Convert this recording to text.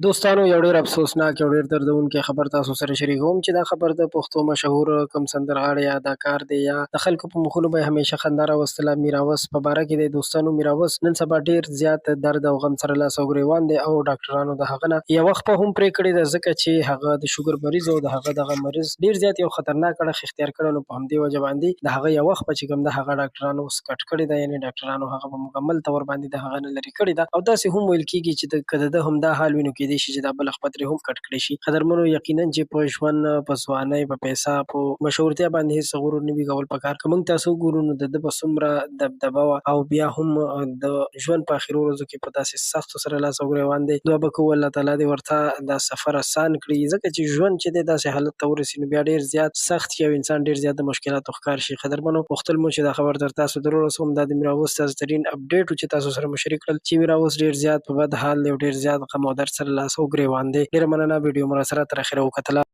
دوستانو یو ډیر افسوسناک، یو ډیر دردونکی خبر تاسو سره شریکوم چې دا خبر د پښتو مشهور کوم سندرغاړی یا اداکار دی یا د خلکو په مخونو به همیشه خندا راوستله، میراوس په باره کې دی. دوستانو، میراوس نن سبا ډیر زیات درد او غم سره لاس او ګریوان دی او ډاکټرانو د هغه نه یوه خپه هم پرې کړې ده، ځکه چې هغه د شوګر مریض او د هغه دغه مریض ډیر زیات یو خطرناک اړخ اختیار کړی. نو په همدې وجه باندې د هغه یوه خپه چې کوم ده، هغه ډاکټرانو اوس کټ کړې ده، یعنې ډاکټرانو هغه په مکمل طور باندې د هغه نه لرې کړې ده او داسې هم ویل کیږي چې د که د ده همدا حال وي، نو کیدای شي چې دا بله خپه ترې هم کټ کړی شي. قدرمنو، یقینا چې په ژوند، په ځوانۍ، په پیسه، په مشهورتیا باندې هیڅ غرور نه وي کول پکار. که موږ تاسو وګورو، نو د ده به څومره دبدبه وه او بیا هم د ژوند په اخرو ورځو کې په داسې سختو سره لاس او ګریوان دی. دعا به کوو الله تعالی دې ورته دا سفر اسان کړي، ځکه چې ژوند چې دی داسې حالت ته ورسي، نو بیا ډیر زیات سخت شي او انسان ډیر زیات د مشکلاتو ښکار شي. قدرمنو، غوښتل مو چې دا خبر تر تاسو در ورسوم. دا د میراوس تازه ترین اپډیټ و چې تاسو سره مو شریک کړل چې میراوس ډیر زیات په بد حال دی او ډیر زیات غم او درد سره لاس او ګریوان دی. ډیره مننه، ویډیو مو راسره تر اخره وکتله.